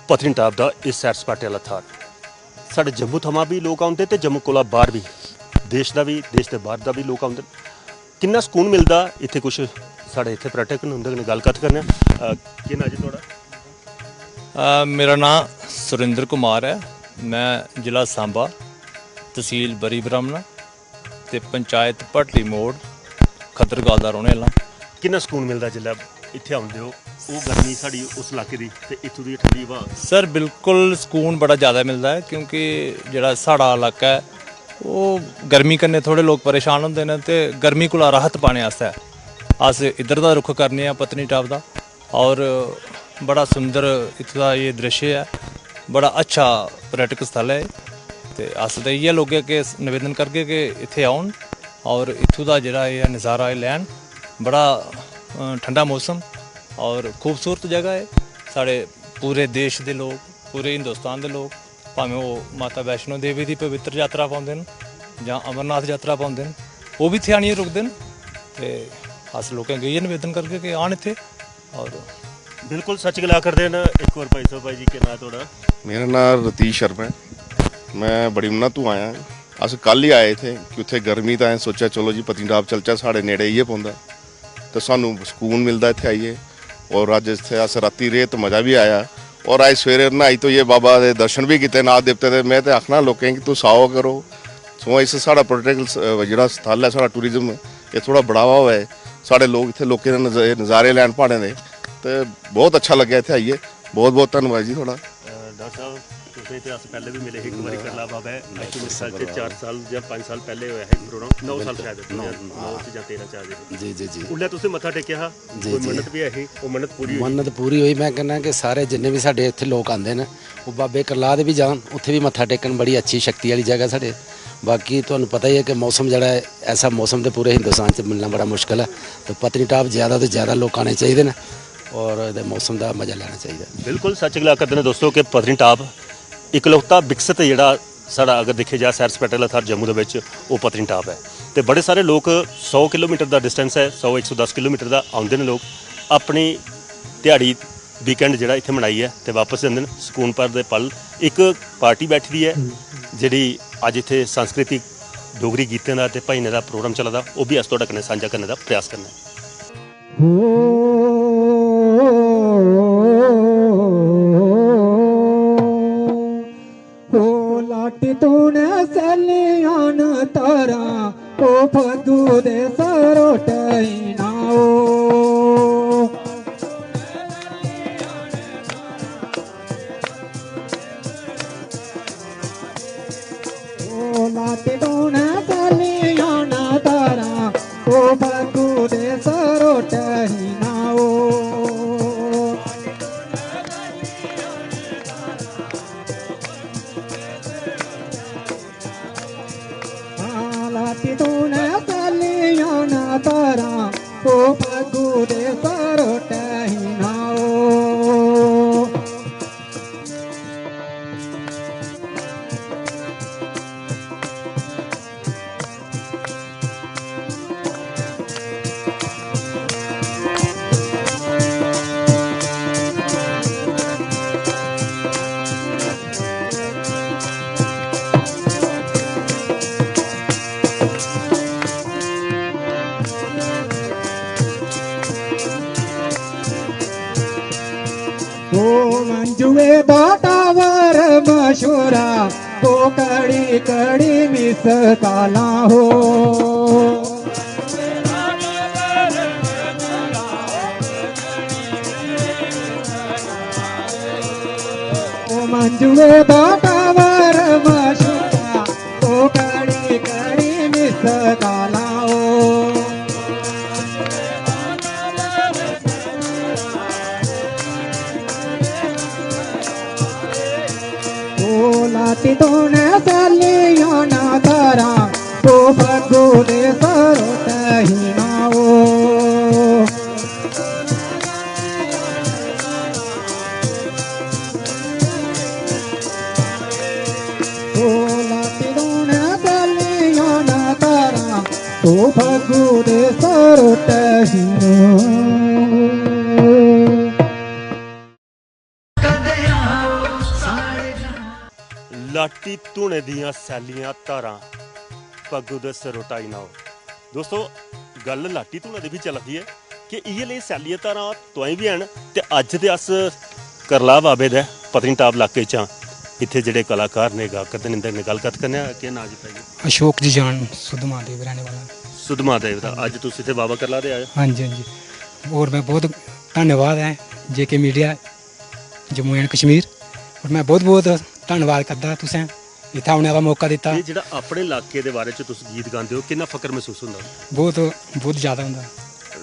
पत्नीटाप दा एह् सैर सपाटे आह्ला थाह्र, साढ़े जम्मू थमां बी लोक औंदे ते जम्मू कोला बाह्र बी, देश दा बी, देश दे बाह्र दा बी लोक औंदे न। किन्ना सकून मिलदा इत्थै, कुछ साढ़े इत्थै पर्यटक न, उं'दे कन्नै गल्ल कत्थ करने आं। अ, केह् नांऽ जी थुआढ़ा? अ, मेरा नांऽ सुरिंदर कुमार ऐ। में जिला सांबा, तसील बरी ब्राह्मणा ते पंचायत भटली मोड़, खद्दरगाल दा रौह्ने आह्ला। किन्ना सकून मिलदा जिसलै इत्थै औंदे ओ? ओह् गर्मी साढ़ी उस इलाके दी ते इत्थूं दी ठंडी ब्हा। सर, बिल्कुल सकून बड़ा ज़्यादा मिलदा ऐ, क्योंकि जेह्ड़ा साढ़ा इलाका ऐ, ओह् गर्मी कन्नै थोह्ड़े लोक परेशान होंदे न, ते गर्मी कोला राहत पाने आस्तै अस इद्धर दा रुख करने आं, पत्नीटाप दा। और बड़ा सुंदर इत्थूं दा एह् दृश्य ऐ, बड़ा अच्छा पर्यटक स्थल ऐ एह्। ते अस ते इ'यै लोकें अग्गें निवेदन करगे कि इत्थै औन और इत्थूं दा जेह्ड़ा एह् नज़ारा एह् लैन। बड़ा अ, ठंडा मौसम और खूबसूरत जगह ऐ। साढ़े पूरे देश दे लोक, पूरे हिंदुस्तान दे लोक, भामें ओह् माता वैष्णो देवी दी पवित्र यात्रा पांदे न जां अमरनाथ यात्रा पांदे न, ओह् बी इत्थै आनियै रुकदे न। ते अस लोकें अग्गें इ'यै निवेदन करगे कि आन इत्थै। और बिल्कुल सच गला करदे न। इक होर भाई साहब, भाई जी, केह् नांऽ थुआढ़ा? मेरा नांऽ रतीश शर्मा ऐ। में बड़ी उन्नत तू आया। अस कल ही आए इत्थै कि उत्थै गर्मी, तां असें सोचेआ चलो जी पत्नीटाप चलचै, साढ़े नेड़े इ'यै पौंदा ते सानू सकून मिलदा इत्थै आइयै। और अज्ज इत्थै अस रातीं रेह् ते मजा बी आया। और अज्ज सवेरे न्हाई धोइयै बाबा दे दर्शन बी कीते, नाथ देवते दे। में ते आखना लोकें गी तुस आओ करो, सो इस साढ़ा पर्यटक जेह्ड़ा स्थल ऐ, साढ़ा टूरिज्म, एह् थोह्ड़ा बढ़ावा होऐ, साढ़े लोक इत्थै लोकें दे नज- नजारे लैन प्हाड़ें दे। ते बहुत अच्छा लग्गेआ इत्थै आइयै। बहुत बहुत धन्नवाद जी थुआढ़ा। डाक्टर साहब, तुसें ते अस पैह्ले बी मिले हे इक बारी करला बाबै, actually साल च चार साल जां पंज साल पैह्ले होया हा इक प्रोग्राम, नौ साल शायद, दो ज्हार नौ च जां तेरां च आए हे। जी जी जी उसलै तुसें मत्था टेकेआ हा, जी, कोई जी। मन्नत बी ऐ ही, ओह् मन्नत पूरी होई? मन्नत पूरी होई। में कहना कि सारे जिन्ने बी साढ़े इत्थै लोक आंदे न, ओह् बाबे करला दे बी जान, उत्थै बी मत्था टेकन। बड़ी अच्छी शक्ति आह्ली जगह साढ़े। बाकी तुहानू पता ही ऐ कि मौसम जेह्ड़ा ऐ, ऐसा मौसम ते पूरे हिंदुस्तान च मिलना बड़ा मुश्कल ऐ। ते पत्नीटाप ज़्यादा तो ज़्यादा लोक आने चाहिदे न और एह्दे मौसम दा मजा लैना चाहिदा। बिल्कुल सच गला करदे न दोस्तो कि पत्नीटाप इकलौता विकसित जेह्ड़ा साढ़ा, अगर दिक्खेआ जा, सैर सपाटे आह्ला थाह्र जम्मू दे बिच, ओह् पत्नीटाप ऐ। ते बड़े सारे लोक, सौ किलोमीटर दा डिस्टेंस ऐ, सौ इक सौ दस किलोमीटर दा औंदे न लोक, अपनी ध्याड़ी, वीकेंड जेह्ड़ा इत्थै मनाइयै ते बापस जंदे न। सकून भर दे पल। इक पार्टी बैठी दी ऐ जेह्ड़ी अज्ज इत्थै सांस्कृतिक डोगरी गीतें दा ते भजनें दा प्रोग्राम चला दा, ओह् बी अस थुआढ़े कन्नै सांझा करने दा प्रयास करने आं। ओ लाटी तूने सैलियां न तारा, ओ फगू दे सरोटे ना ओ। ओ लाटी तूने सैलियां न तारा, ओ फगू दे सरोटे ना ओ। लाटी तूने सैलियां न तारा, ओ फगू दे सरोटे ना ओ। ओ मंजुए दा टावर मशहूरा, ओ कड़ी कड़ी मिस कालां हो। ओ मंजुए दा टावर मशहूरा, ओ कड़ी कड़ी मिस कालां हो। ओ लाटी तूने सैलियां न तारा, ओ फगू दे सरोटे ही ना ओ। ओ लाटी तूने सैलियां न तारा, ओ फगू दे सरोटे ही ना ओ। धूने दियां सैल्लियां धारां, पग्गू दे सरोटा ई नाओ। दोस्तो, गल्ल लाटी धूने दी बी चला दी ऐ कि इ'यै लेई सैल्लियां धारां तुआईं बी हैन ते अज्ज ते अस करलाह बाबे दे पत्नीटाप लाके च आं। इत्थै जेह्ड़े कलाकार ने गा करदे न, इं'दे कन्नै गल्ल कत्थ करने आं। केह् नांऽ जी भाई? अशोक जी जान, सुद्ध महादेव रहने वाला। सुद्ध महादेव दा। अज्ज तुस इत्थै बाबा करलाह दे आए ओ? हाँ जी, हाँ जी। और मैं बहुत धन्यवाद ऐ जे के मीडिया जम्मू एंड कश्मीर, और मैं बहुत बहुत धन्यवाद करदा तुसें इत्थै औने दा मौका दित्ता। एह् जेह्ड़ा अपने इलाके दे बारे च तुस गीत गांदे ओ, किन्ना फकर मसूस होंदा? बहुत, बहुत ज्यादा होंदा।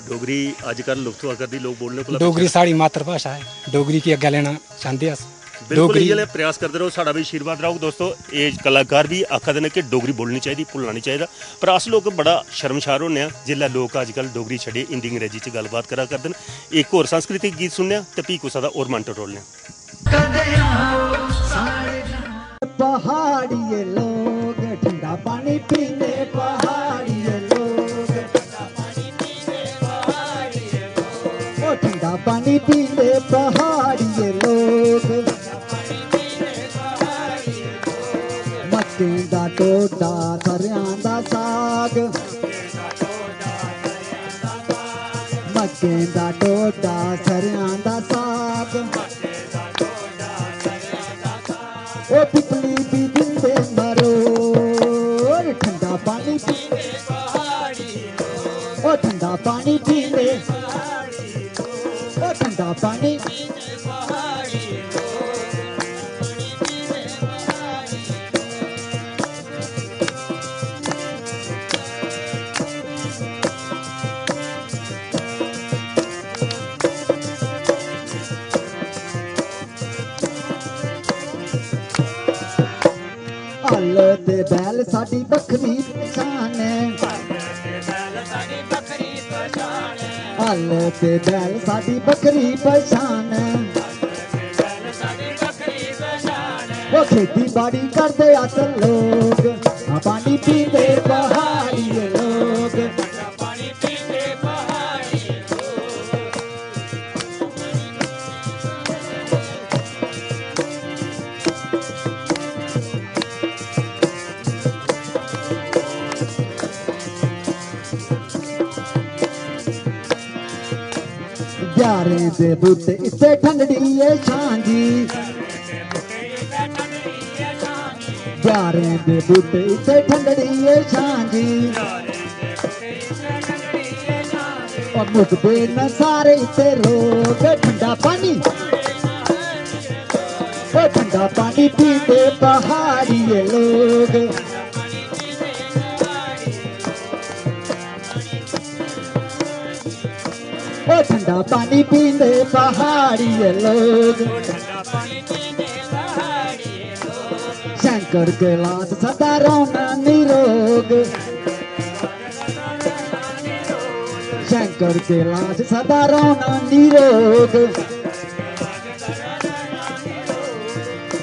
डोगरी अज्जकल लुप्त होआ करदी, लोक बोलने कोला डोगरी पिच्छें। साढ़ी मातृभाशा ऐ, डोगरी गी अग्गें लेना चांह्दे अस। बिल्कुल, डोगरी इ'यै लेहा प्रयास करदे रहो, साढ़ा बी आशीर्वाद रहोग। दोस्तो, एह् कलाकार बी आखा दे न कि डोगरी बोलनी चाहिदी, भुल्लना निं चाहिदा, पर अस लोक बड़ा शर्मशार होने आं जिसलै लोक अज्जकल डोगरी छड्डियै हिंदी अंग्रेजी च गल्लबात करा करदे न। इक होर सांस्कृतिक गीत सुनने आं ते फ्ही कुसै दा होर मन टटोलने आं। पहाड़िए लोग ठंडा पानी पींदे, पहाड़िए लोग। ओ ठंडा पानी पींदे पहाड़िए लोग। मक्कें दा टोडा, सरेआं दा साग। मक्कें दा टोडा, सरेआं दा साग। ओ पिपली भी दिंदे मरोड़, ठंडा पानी पींदे। ओ ठंडा पानी पींदे। ओ ठंडा पानी। हल ते बैल साडी बखरी पछान ऐ। हल ते बैल साडी बखरी पछान ऐ। ओ खेती बाड़ी करदे अस लोग, पानी पींदे पहाड़िए लोग। ग्यारें दे बूटे इत्ते ठंडड़ी ऐ छां जी। ग्यारें दे बूटे इत्ते ठंडड़ी ऐ छां जी। ओ मुकदे न सारे इत्ते रोग, ठंडा पानी। ओ ठंडा पानी पींदे पहाड़िए लोग। ओ ठंडा पानी पींदे पहाड़िए लोग। शंकर कैलाश सदा रौहना निरोग। शंकर कैलाश सदा रौहना निरोग।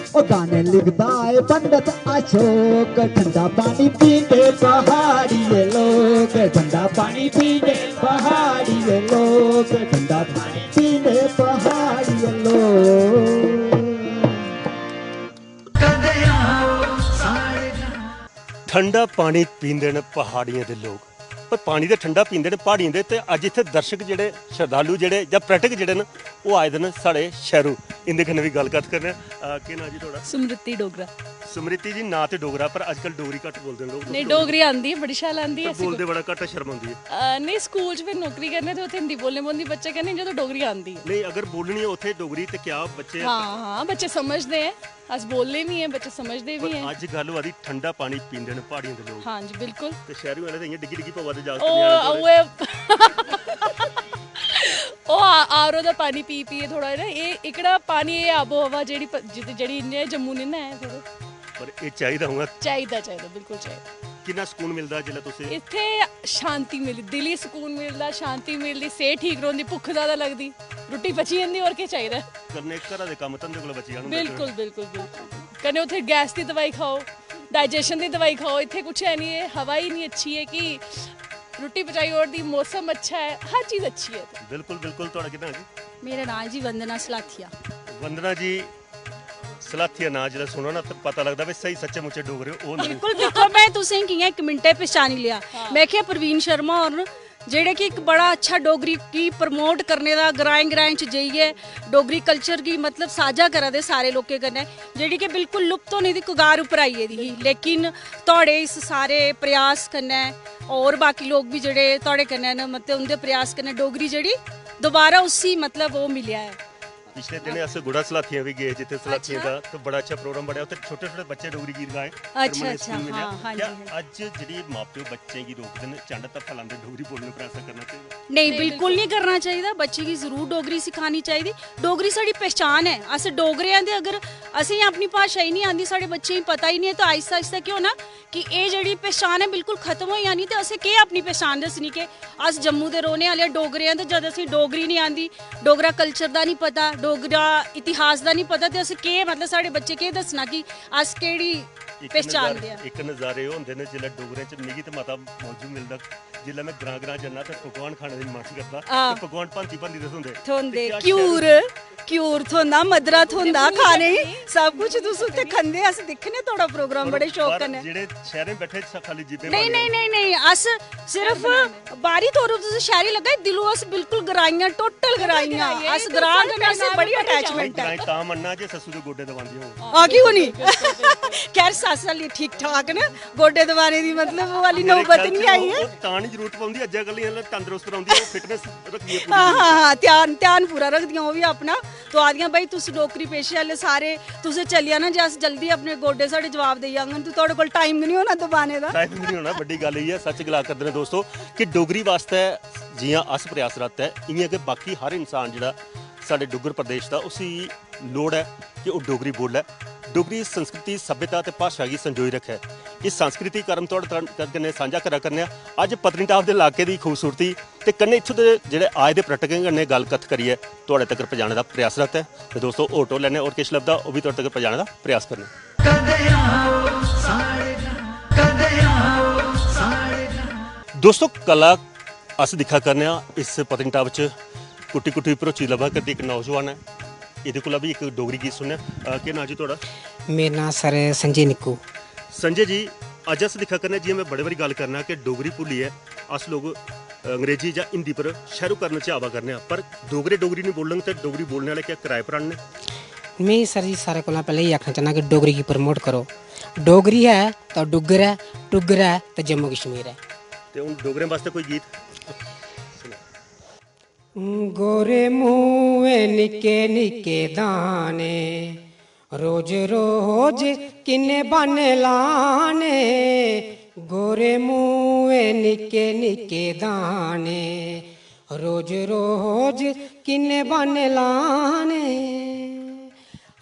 ओ गाने लिखदा ऐ पंडित अशोक, ठंडा पानी पींदे पहाड़िए लोग, ठंडा पानी पींदे पहाड़िए लोग, ठंडा पानी पींदे पहाड़िए लोग। ठंडा पानी पींदे न पहाड़ियें दे लोग। पर पानी ते ठंडा पींदे न प्हाड़ियें दे। ते अज्ज इत्थै दर्शक जेह्ड़े, श्रद्धालु जेह्ड़े जां पर्यटक जेह्ड़े न, ओह् आए दे न साढ़े शैह्रू। इं'दे कन्नै बी गल्ल कत्थ करने आं। अ, केह् नांऽ जी थुआढ़ा? स्मृति डोगरा। स्मृति जी, नांऽ ते डोगरा, पर अज्जकल डोगरी घट्ट बोलदे न लोक। नेईं, डोगरी आंदी ऐ, बड़ी शैल आंदी ऐ। पर बोलदे बड़ा घट्ट ऐ, शर्म औंदी ऐ। अ, नेईं, स्कूल च फिर नौकरी करने ते उत्थै हिंदी बोलनी पौंदी बच्चे कन्नै, जदूं डोगरी आंदी ऐ। नेईं, अगर बोलनी ऐ उत्थै डोगरी ते क्या बच्चे हां, हां, बच्चे समझदे ऐ। अस बोलने बी ऐ, बच्चे समझदे बी पर ऐ। अज्ज गल्ल होआ दी ठंडा पानी पींदे न प्हाड़ियें दे लोक। हां जी, बिल्कुल। ते शैह्रू आह्ले ते इ'यां डिग्गी डिग्गी पवा दे जागत ओह्, ञ्याणे थोह्ड़े। उ'ऐ। ओह् आ-, आर ओ दा पानी पी पियै थोह्ड़ा ना, एह् एह्कड़ा पानी, एह् आबो हवा जेह्ड़ी प-, जित-, जेह्ड़ी इ'यां जम्मू निं ना ऐ फिर। पर एह् चाहिदा उ'आं। चाहिदा, चाहिदा, बिल्कुल चाहिदा। किन्ना सकून मिलदा जिसलै तुस इत्थै शांति मिलदी, दिली सकून मिलदा, शांति मिलदी, सेह्त ठीक रौंह्दी, भुक्ख जैदा लगदी, रुट्टी पची जंदी, होर केह् चाहिदा? कन्नै घरा दे कम्म धंदे कोला बची जान होंदा बिल्कुल, इत्थै। बिल्कुल, बिल्कुल। कन्नै उत्थै गैस दी दवाई खाओ, डाइजेशन दी दवाई खाओ, इत्थै कुछ है निं, एह् हवा ही इन्नी अच्छी ऐ कि रुट्टी पचाई ओड़दी, मौसम अच्छा ऐ, हर चीज अच्छी ऐ इत्थै। बिल्कुल, बिल्कुल। थुआढ़ा केह् नांऽ जी? मेरा नांऽ जी वंदना सलाथिया। वंदना जी, सलाथिया नांऽ जिसलै सुनो ना, ते पता लगदा भाई स्हेई सच्चे मुच्चे डोगरे ओह् न। बिल्कुल, दिक्खो, मैं तुसें कि'यां इक मिंटै पछानी लेआ। मैं आखेआ प्रवीण शर्मा होर न, जेह्ड़े कि इक बड़ा अच्छा डोगरी गी प्रमोट करने दा, ग्राएं ग्राएं च जाइयै डोगरी कल्चर गी, मतलब, साझा करा दे सारे लोकें कन्नै, जेह्ड़ी कि बिल्कुल लुप्त होने दी कगार उप्पर आई गेदी ही। लेकिन थुआढ़े इस सारे प्रयास कन्नै, होर बाकी लोक बी जेह्ड़े थुआढ़े कन्नै न, मतलब, उं'दे प्रयास कन्नै डोगरी जेह्ड़ी दोबारा उसी, मतलब, ओह् मिलेआ ऐ। पिछले दिनें अस गुड़ा सलाथियां बी गे, जित्थै सलाथियां दा ते बड़ा अच्छा प्रोग्राम बनेआ। उत्थै छोटे छोटे बच्चे डोगरी गीत गाए। अच्छा, अच्छा, हां, हां जी, हां। अज्ज जेह्ड़ी मां प्यो बच्चें गी रोकदे न, चंड धप्पा लांदे डोगरी बोलने पर, ऐसा करना चाहिदा? नेईं, बिल्कुल नहीं करना चाहिदा। बच्चे गी जरूर डोगरी सिखानी चाहिदी। डोगरी साढ़ी पहचान ऐ, अस डोगरे आं। ते अगर असेंगी अपनी भाशा ही नहीं आंदी, साढ़े बच्चें गी पता ही नहीं ऐ, तो आहिस्ता आहिस्ता केह् होना कि एह् जेह्ड़ी पहचान ऐ, बिल्कुल खत्म होई जानी। ते असें केह् अपनी पहचान दस्सनी कि अस जम्मू दे रौह्ने आह्ले डोगरे आं, ते जद असेंगी डोगरी नहीं आंदी, डोगरा कल्चर दा नहीं पता, डोगरा इतिहास दा नहीं पता, ते अस केह्, मतलब, साढ़े बच्चे केह् दस्सना कि अस केह्ड़ी इक पहचान नजारे- दे आं? इक नजारे ओह् होंदे न, जिसलै डोगरें च, मिगी ते मता मौजू मिलदा, जिसलै में ग्रां ग्रां जन्ना ते पकवान खाने दा मन करदा, हां। ते पकवान भांति भांति दे थ्होंदे। थ्होंदे। ते क्या घ्यूर, घ्यूर थ्होंदा, मद्धरा थ्होंदा खाने गी, सब कुछ तुस उत्थै खंदे। अस दिक्खने थुआढ़ा प्रोग्राम बड़े शौक पर कन्नै। जेह्ड़े शैह्रें बैठे स- खाली जीबे नहीं, नहीं, नहीं, नहीं, अस सिर्फ बाहरी तौर पर तुस शैह्री लग्गा, दिलों अस बिल्कुल ग्राइयां, टोटल ग्राइयां। अस ग्रां कन्नै असें बड़ी अटैचमेंट ऐ। ग्राएं तां मन्ना जे सस्सू दे गोड्डे दबांदी होन। आ, क्यों नहीं? खैर, सस्स आह्ली ठीक ठाक न, गोड्डे दबाने दी, मतलब, ओह् आह्ली नौबत नहीं आई है। ओह् तां नहीं जरूरत पौंदी, अज्जै कल्लै आह्ले तंदरुस्त रौंह्दी, ओह् फिटनेस रखदी ऐ पूरी। हां, हां, हां, ध्यान, ध्यान पूरा रखदियां ओह् बी अपना। तो आखदियां, "भाई, तुस डोगरी पेशे आह्ले सारे, तुसें चली जाना, जे अस जल्दी अपने गोड्डे साढ़े जवाब देई जाङन, ते थुआढ़े कोल टाइम गै नहीं होना दबाने दा।" टाइम नहीं होना, बड्डी गल्ल इ'यै, सच्च गला करदे न दोस्तो, कि डोगरी वास्तै जि'यां अस प्रयासरत ऐ, इ'यां गै बाकी हर इंसान जेह्ड़ा साढ़े डुग्गर प्रदेश दा, उसी लोड़ ऐ कि ओह् डोगरी बोलै, डोगरी संस्कृति, सभ्यता ते भाशा गी संजोई रक्खै। इस सांस्कृतिक कार्यक्रम थुआढ़े कन्नै सांझा करा करने आं। अज्ज पत्नीटाप दे इलाके दी खूबसूरती ते कन्नै इत्थूं दे जेह्ड़े आए दे पर्यटकें कन्नै गल्ल कत्थ करियै थुआढ़े तगर पजाने दा प्रयासरत ऐ। ते दोस्तो, होर टोर लैने, होर किश लभदा, ओह् बी थुआढ़े तगर पजाने दा प्रयास करने। दोस्तो, कला अस दिक्खा करने आं इस पत्नीटाप च कुट्टी कुट्टी भरोची लब्भा करदी इक नौजवान ऐ। एह्दे कोला बी इक डोगरी गीत सुनने आं। अ, केह् नांऽ जी थुआढ़ा? मेरा नांऽ सर संजय निक्कू। संजय जी, अज्ज अस दिक्खा करने आं, जि'यां में बड़े बारी गल्ल करना कि डोगरी भुल्लियै अस लोक अंग्रेजी जां हिंदी पर शैह्रूकरण च आवा करने आं, पर डोगरे डोगरी निं बोलन ते डोगरी बोलने आह्ले क्या कराए पर न? में सर जी सारें कोला पैह्लें एह् आखना चाह्न्नां कि डोगरी गी प्रमोट करो। डोगरी ऐ तां डुग्गर ऐ, डुग्गर ऐ तां जम्मू कश्मीर ऐ। ते हून डोगरें बास्तै कोई गीत? गोरे मुंहे निक्के निक्के दाने, रोज रोज किन्ने बहाने लाने। गोरे मुंहे निक्के निक्के दाने, रोज रोज किन्ने बहाने लाने।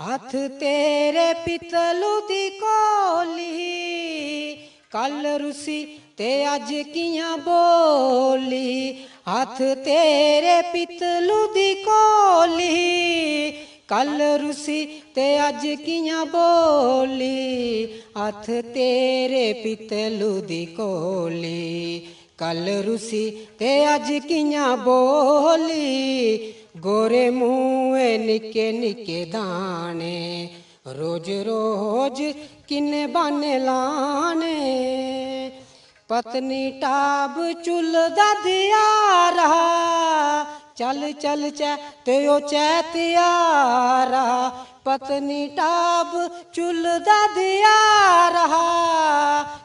हत्थ तेरे पितलू दी कोली, कल रुसी ते अज्ज कि'यां बोली। हत्थ तेरे पितलू दी कोली, कल रुसी ते अज्ज कि'यां बोली। हत्थ तेरे पितलू दी कोली, कल रुसी ते अज्ज कि'यां बोली। गोरे मुंहे निक्के निक्के दाने, रोज रोज किन्ने बहाने लाने। पत्नीटाप चुलदा दियारा, चल चलचै ते ओचै त्यारा। पत्नीटाप चुलदा दियारा,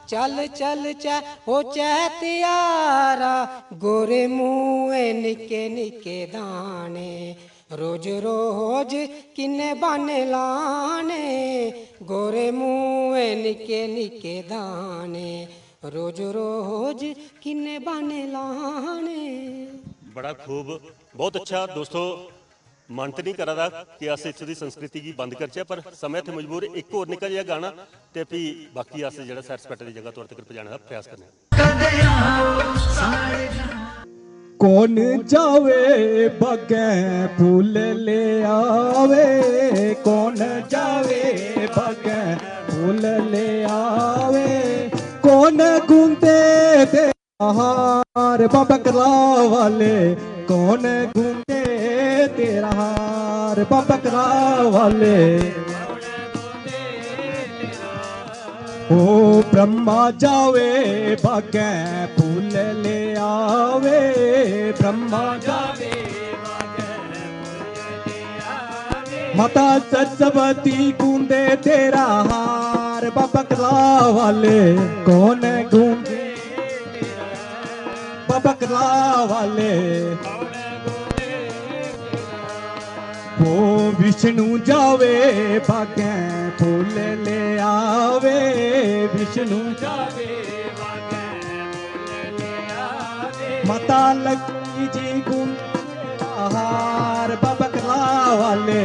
चल चलचै ओचै त्यारा। गोरे मुंहे निक्के निक्के दाने, रोज रोज किन्ने बहाने लाने। गोरे मुंहे निक्के निक्के दाने, रोज रोज किन्ने बहाने लाने। बड़ा खूब, बहुत अच्छा दोस्तो। मन ते नहीं करा दा कि अस इत्थूं दी संस्कृति गी बंद करचै, पर समें इत्थै मजबूर। इक होर निक्का जेहा गाना ते फ्ही बाकी अस जेह्ड़ा सैर सपैटे दी जगह थुआढ़े तगर पजाने दा प्रयास करने आं। कौन जावे बगै फुल्ल ले आवे, कौन जावे बगै फुल्ल ले आवे, कौन गुंदे ते हार बाबा कला वाले, कौन गुंदे तेरा हार बाबा कला वाले। ओ ब्रह्मा जावे बागै फुल्ल ले आवे, ब्रह्मा जावे। माता सरस्वती गूंदे तेरा हार, बाबा कला वाले कौन गूंदे, बाबा कला वाले। ओ विष्णु जावे बागै फुल्ल ले आवे, विष्णु जावे बागै फुल्ल ले आवे। माता लक्ष्मी जी गूंदे हार, बाबा कला वाले,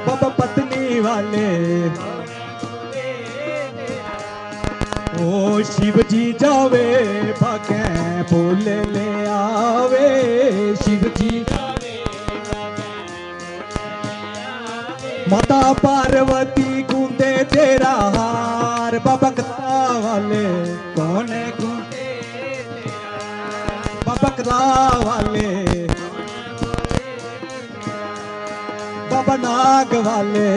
बाबा पत्नी वाले। ओ शिव जी जावे बागै फुल्ल ले आवे, शिव जी। माता पार्वती गूंदे तेरा हार, बाबा कला वाले कौन गूंदे, बाबा कला वाले। बाबा नाग वाले,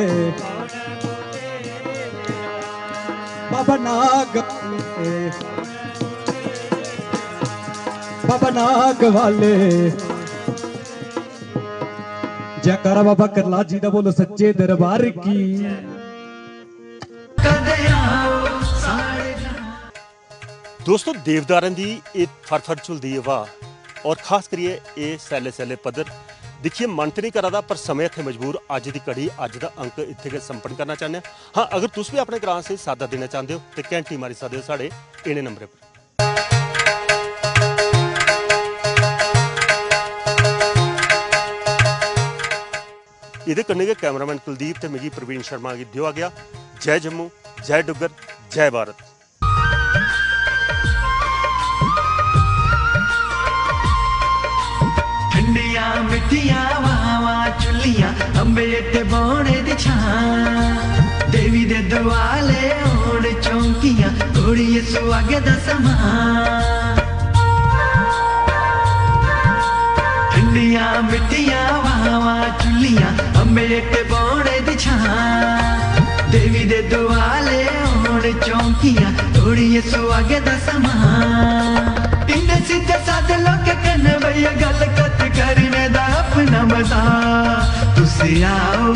बाबा नाग वाले, बाबा नाग वाले। जयकारा बाबा करलाजी दा बोलो सच्चे दरबार की। दोस्तो, देवदारें दी एह् फर फर झुलदी हवा और खास करियै एह् सैल्ले सैल्ले पद्धर दिक्खियै मन ते निं करा दा, पर समें हत्थें मजबूर अज्ज दी कड़ी, अज्ज दा अंक इत्थै गै संपन्न करना चाह्न्ने आं। हां, अगर तुस बी अपने ग्रां आस्तै साद्दा देना चांह्दे ओ ते घैंटी मारी सकदे ओ साढ़े इ'नें नंबरें पर। एह्दे कन्नै गै कैमरामैन कुलदीप ते मिगी प्रवीण शर्मा गी देओ आज्ञा। जय जम्मू, जय डुग्गर, जय भारत। ठंडियां मिट्ठियां हवावां चुल्लियां, अम्बे हेठ बौह्ने दी छां। देवी दे दुआले होन चौंकियां, घोड़िये सुहागे दा समां। ठंडियां मिट्ठियां हवावां चुल्लियां, अम्बे हेठ बौह्ने दी छां। देवी दे दुआले होन चौंकियां, घोड़िये सुहागे दा समां। इन्ने सिद्धे सादे लोकें कन्नै भैया गल्ल कत्थ करने दा अपना मजा। तुस आओ,